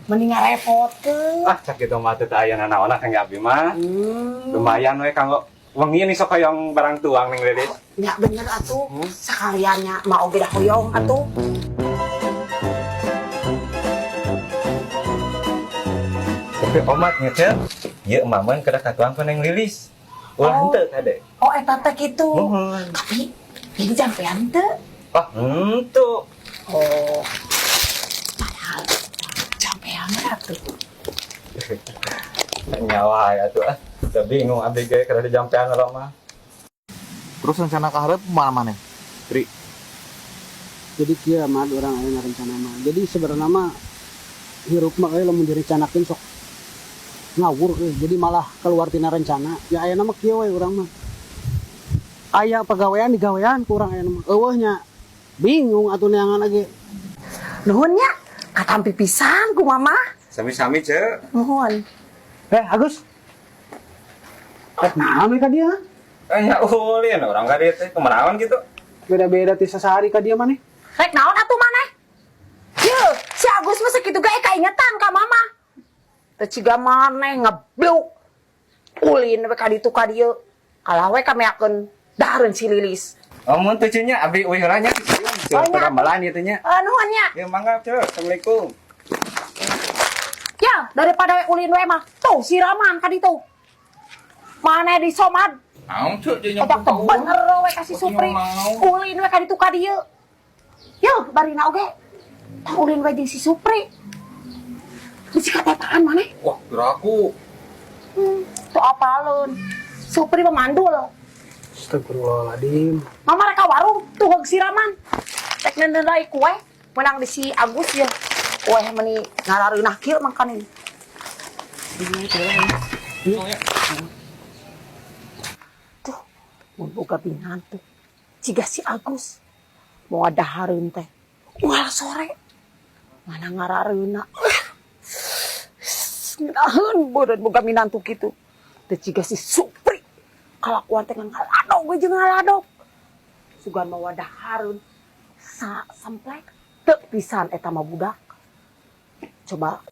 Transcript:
Mending ngarepotkeun. Ah, cak gitu mah teu aya nanaonan kangge abi mah. Lumayan we kanggo wengi nih sok hoyong barang tuang, Neng Lilis. Ya bener atuh. Sekaliannya mau oge dah hoyong atuh. Tapi omat nya, Ceu. Ieu emameun kedah katuang ku Neng Lilis. Ulah Oh. henteu kade. Oh, eta teh kitu. Muhun. Tapi ini jampean teu? Ah, henteu. Oh. Padahal jampean atuh. Nyawa ya tuh ah. Udah bingung abdi ge kada dijampean urang mah. Terus rencana ka hareup kumaha maneh? Tri. Jadi kieu mah urang aya rencana mah. Jadi sebenarnya mah hirup mah euy lamun direncanakeun sok ngawur euy. Jadi malah keluar tina rencana. Ya ayeuna mah kieu we urang mah. Aya pagawean digawean ku urang ayeuna mah. Euweuh nya bingung atuh neangan lagi. Nuhun nya, katampi pisan ku mama. Sami-sami, Ceu. Nuhun. Eh, Agus. Eh, naon we ka dia? Eh, nya ulin urang ka dieu teh kumanaon gitu. Beda-beda ti sasehari ka dia maneh. Rek naon atuh maneh? Yeuh, si Agus mah sakitu ge kaingetan ka mama. Teu ciga maneh ngebluk. Ulin we ka ditu ka dieu. Kalah we kameakeun dahareun si Lilis. Oh, mun teu, Ceu, nya abdi uih heula nya. Oh, nya. Gamelan ieu teh nya. Eh, nuhun nya. Ya mangga, Ceu. Assalamualaikum. Ya, daripada ulin we mah. Tuh si Raman ka ditu. Maneh di somad. Naon, Ceu, jeung Otak teu bener we ka si Supri. Ulin we ka ditu ka dieu. Yeuh, barina oge. Tah ulin we jeung si Supri. Bisi katetaan maneh. Wah, kira aku. Tuh apaleun. Supri mah mandul. Astagfirullahaladzim. Mama rek ka warung tuh heug si Raman. Rek neundeun kue, menang di si Agus ya. Kue meni ngarareunah kieu mangkanin. Oh, Tuh, mun boga binantu. Ciga si Agus. Mau dahareun teh. Unggal sore. Mana ngarareunah. Ngeunaheun beureun boga minantu kitu. Teu ciga si Supri. Kalakuan teh ngaladog we jeung ngaladog. Sugan mawa dahareun sa samplek teu pisan eta mah budak. Coba.